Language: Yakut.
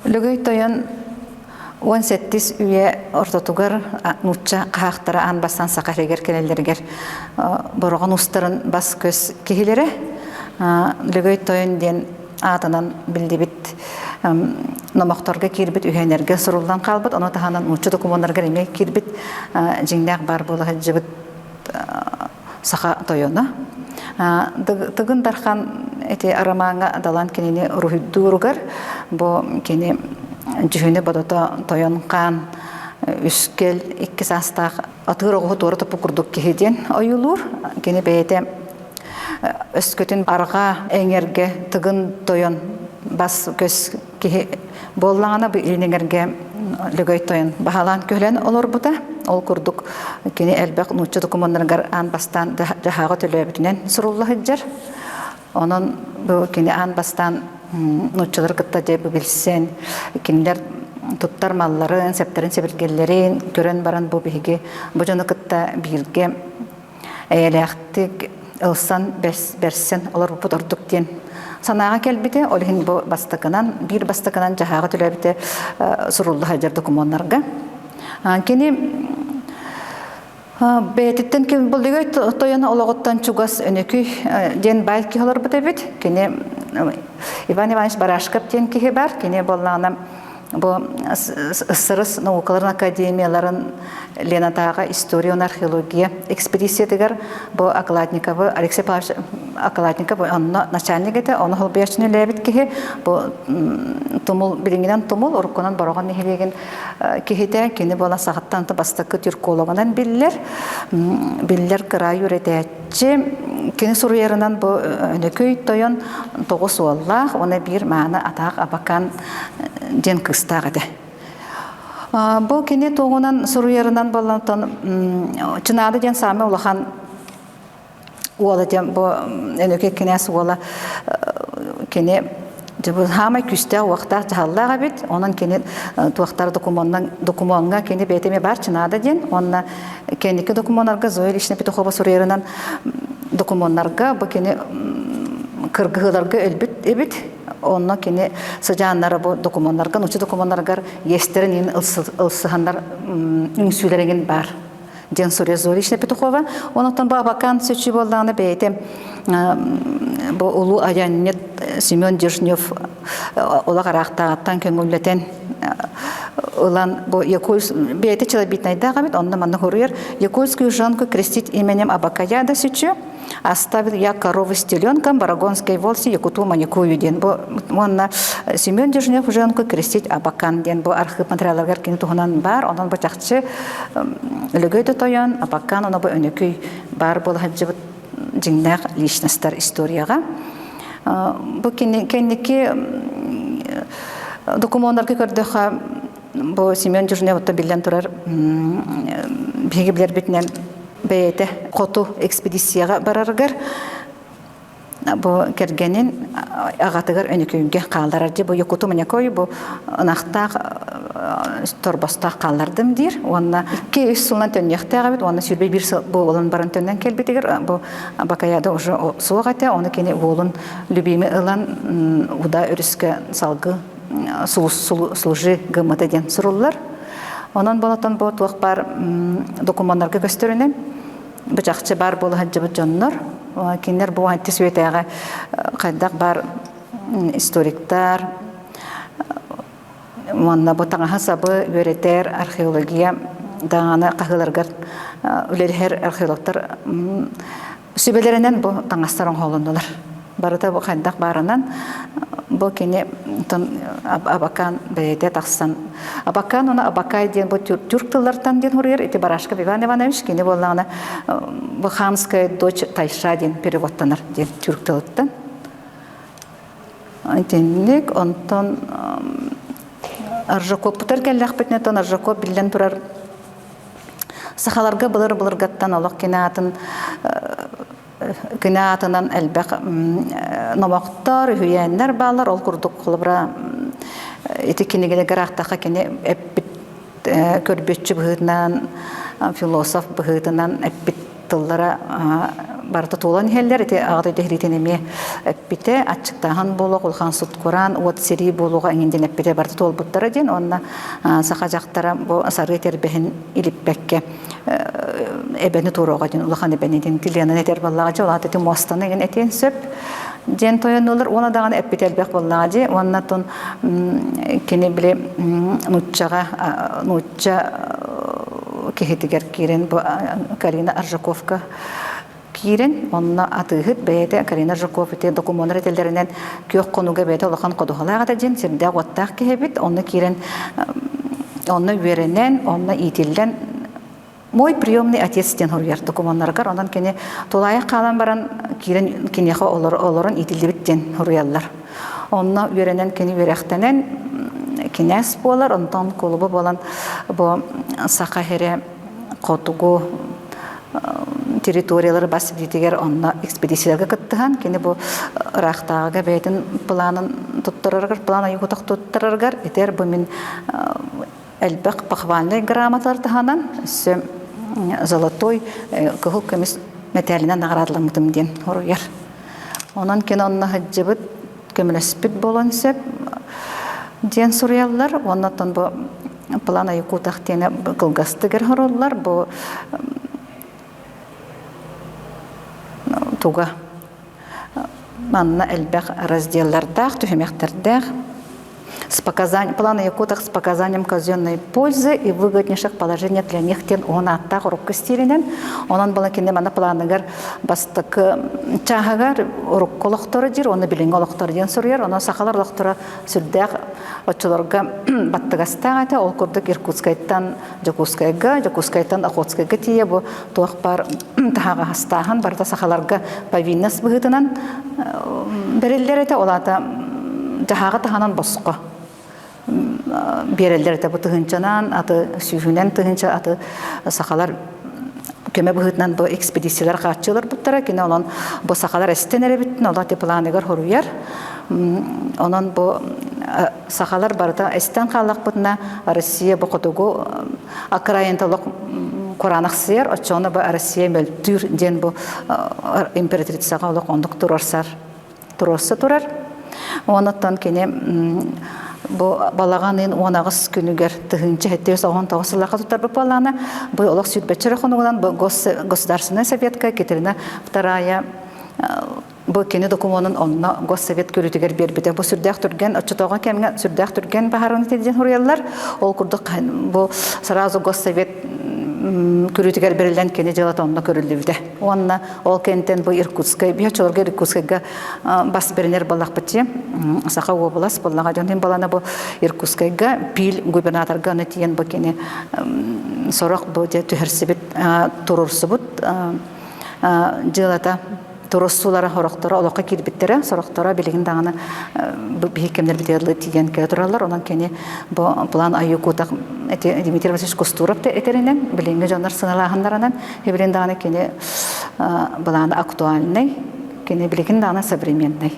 Лөгөй Тойон 17 үйэ ортотугар нуучча хаһаахтара аан бастаан саха сиригэр кэлэллэригэр Бороҕон уустарын бас-көс киһилэрэ Лөгөй Тойон диэн аатынан биллибит номохторго киирбит үһүөннэргэ суруллан хаалбыт, ону таһынан нуучча докумуоннарыгар эмиэ киирбит дьиҥнээх баар буола сылдьыбыт саха тойоно. Тыгын Дархан ити арамааҥҥа далан кинини уруһуйдууругар бу кини дьүһүнэ бодото тойон хаан үскэл икки саастаах атыыр оҕуһу туора топпут курдук киһи диэн ойуулуур. Кини бэйэтэ өскөтүн арҕаа эҥэргэ Тыгын Тойон бас көс киһи буоллаҕына бу илин эҥэргэ Лөгөй Тойон баһалаан көһүлэн олорбута. Ол курдук кини элбэх нуучча докумуоннарыгар аан бастаан дьаһааҕы төлөөбүтүнэн сурулла сылдьар. Онон бу кини аан бастаан нууччалары кытта дьэ билсэн, кинилэр туттар малларын, сэптэрин-сэбиргэллэрин көрөн баран бу биһиги бу дьону кытта бииргэ эйэлээхтик ылсан бэрсэн олорбуппут ордук диэн санааҕа кэлбитэ. Ол иһин бу бастакынан, биир бастакынан дьаһааҕы төлөөбүтэ сурулла сылдьар докумуоннарга. Кини бэйэтиттэн ким буллугай тойон олоҕуттан чугас Өнөкүй диэн баай киһи олорбут эбит. Кини Иван Иванович Барашков диэн киһи бар. Кини буоллаҕына Бу СССР наукаларын академияларын Ленатааҕы история уонна археология экспедициятыгар бу Окладниковы Алексей Павлович Окладников онно начальник этэ, ону холбуйаччыны үлэлээбит киһи бу Тумул билиҥҥинэн Тумул уруккунан Бороҕон нэһилиэгин киһитэ кини буолан сахаттан бастакы тюркологынан биллэр биллэр кыраай үөрэтээччи Кини суруйарынан бу Өнөкүй тойон тоҕус уоллаах уонна биир мааны атаах Абакан диэн кыыстаах этэ. Бу кини туоҕунан суруйарынан боллонтон Чынаады диэн саамай улахан уола диэн бу Өнөкүй кинээс уола кини хаамай күүстээх уохтаах дьаһаллаах эбит. Онон кини туохтар докумуоҥҥа кини бэйэтэ эмиэ бар Чынаада диэн уонна Кэнники докумуоннарга Зоя Ильична Петухова суруйарынан докумуоннарга бу кини кыргыһыыларга өлбүт эбит. Онно кини сыдьааннара бу докумуоннарга, нуучча докумуоннарыгар иэстэрин иһин ылсыһаннар үҥсүүлэригин баар диэн суруйар Зоя Ильична Петухова. Онтон бу Абакан сөчүү буоллаҕына бэйэтэ бу улуу айанньыт Семен Дежнев олох араахтааҕыттан көҥүллэтэн ылан бу бэйэтэ челобитнайдаах эбит онно манна хоруйар Якутскую жонку крестить именем Абакаяда Сүчү оставил я корову с теленком Барагонской волси Якуту Маникую диэн бу уонна Семен Дежнев жонку крестить Абакан диэн бу архыып материалларыгар кини туһунан баар онон бу чахчы Лөгөй да тойон Абакан оно бу өнөкүй баар буола сылдьыбыт дьиҥнээх личностар историяҕа. Бу кэнники докумуоннарга көрдөххө, бу Семен Дежнев биллэн турар биһиги билэрбитинэн бэйэтэ хоту экспедицияҕа барарыгар бу кэргэнин аҕатыгар Өнөкүүнгэ хаалларар дии бу Якуту Манякой бу ынахтаах торбостоох хааллардым диир уонна 2-3 сылынан төннүөхтээх эбит уонна 21 сыл буолан баран төннөн кэлбитигэр бу Бакаяда уже суох этэ ону кини уолун любимый ылан Уда өрүскэ салгы служи гыммыта диэн суруллар онон болотон бу туох баар докумуоннарга көстөрүнэн бу чахчы баар буола сылдьыбыт дьоннор кинилэр бу анти сүөтээҕи хайдах баар историктар уонна бу таҥаһы-сабы үөрэтэр археология даҕаны хаһыыларыгар үлэлэһэр археологтар сүбэлэринэн бу таҥастар оҥоһулуннулар. Барыта бу хайдах баарынан бу кини Абакан бэйэтэ тахсан Абакан уонна Абакай диэн бу тюрк тыллартан диэн суруйар ити Барашков Иван Иванович кини буоллаҕына бу ханская дочь Тайша диэн переводтанар диэн тюрк тылыттан Итинник, онтон Аржакоппутар кэллэхпитинэ, оттон Аржакоп биллэн турар сахаларга былыр-былыргаттан олох кини аатын кини аатынан элбэх номохтор, үһүйээннэр бааллар. Ол курдук холобура ити кинигэлэргэ аахтахха кини эппит көрбүөччү быһыытынан, философ быһыытынан эппит тыллара. барыта туолан иһэллэр. Ити Аҕа дойду сэриитин эмиэ эппитэ, аччыктааһын буолуох, улахан суткураан, уот сэрии буолуоҕа эҥин диэн эппитэ барыта туолбуттара диэн. Уонна саха дьахтара бу сарыы тэрбэһин илиппэккэ эбэни туоруоҕа диэн улахан эбэни диэн Тилианан этэр буоллаҕа дьэ, ол аата ити муостаны эҥин этиэн сөп диэн тойоннулар. Уонна даҕаны эппитэ элбэх буоллаҕа дии. Уонна тон кини били нууччаҕа нуучча киһитигэр киирэн бу Карина Аржаковка киирэн онно атыыһыт бэйэтэ Карина Аржаков ити докумуоннар этэллэринэн күөх хонууга бэйэтэ улахан ходуһалаах этэ диэн сирдээх уоттаах киһи эбит. Онно киирэн онно үөрэнэн, онно иитиллэн мой приемный отец диэн суруйар докумуоннарыгар. Онон кини тулаайах хаалан баран киирэн киниэхэ олорон иитиллибит диэн суруйаллар. Онно үөрэнэн кини үөрэхтэнэн кинээс буолар, онтон кулуба буолан бу саха сирэ хотугу территориялары бас билиитигэр онно экспедицияларга кыттыһан кини бу ыраахтааҕыга бэйэтин планын туттарарыгар, план айгутах туттарарыгар этэр бу мин элбэх похвальнай грамоталар таһынан өссө золотой кыһыл көмүс мэтээлинэн наҕараадаламмытым диэн хоруйар. Онон кини онно сылдьыбыт, көмөлөспүт буолуон сөп диэн суруйаллар. Уонна оттон бу план Якутах диэни кылгастыгар хороллар. Бу туга манна элбэх разделлардаах, түһүмэхтэрдээх. С показанием, план Якутах с показанием казенной пользы и выгоднейших положений для них диэн уһун ааттаах урукку стилинэн. Онон была кинини манна планыгар бастакы чааһыгар урукку олохторо диир, уонна билиҥҥи олохторо диэн суруйар. Онон сахалар олохторо сүрдээх оччолорго баттыгастаах этэ. Ол курдук Иркутскайтан Дьокуускайга, Дьокуускайтан Охотскайга тиийэ бу туох баар таһаҕастааһын барыта сахаларга повинность быһыытынан бэриллэр этэ. Ол аата дьаһааҕы таһынан босхо биэрэллэр этэ. Бу тыһыынчанан, аты сүүһүнэн тыһыынча аты сахалар көмө быһыытынан бу экспедициялар хааччылар буттара. Кини онон бу сахалар эстэн эрэбиттин, ол ати планыгар хоруйар. Онон бу сахалар барыта эстэн хааллахпытына Россия бу хотугу окраинта олох кураанахсыйар, оччоҕуна бу Россия мөлтүүр диэн бу императрицаҕа олох оннук туруорсар туруорса турар. Онуттан кини бу балаҕан ыйын 18 күнүгэр 1799 сыллаахха туттарбыт буоллаҕына, бу олох сүүрбэччэ эрэ хонугунан бу Государственная советка Екатерина Вторая Бу кини докумуонун онно Госсовет көрүүтүгэр биэрбитэ. Бу сүрдээх түргэн, оччотооҕу кэмҥэ сүрдээх түргэн баһаарыны диэн суруйаллар. Ол курдук бу сразу Госсовет көрүүтүгэр бэриллэн кини дьыалата онно көрүллүбүтэ. Уонна ол кэнтэн бу Иркутскай, биһи оччолорго Иркутскайга бас бэринэр буоллахпыт Саха уобалас буоллаҕа дьон балана бу Иркутскайга Пил губернаторга аны тиийэн бу кини сорох бу түһэрсибит туруорсубут дьыалата туруссуулара сорохторо олоххо киирбиттэрэ, сорохторо билигин даҕаны биһи кэмнэрбитигэр тиийэн кэлэ тураллар. Онон кини бу план Аюкутах эти Дмитрий Васильевич Кустуров этэринэн, билиҥҥи дьоннор сыналааһыннарынан, билигин даҕаны кини былаана актуальный, кини билигин даҕаны современный.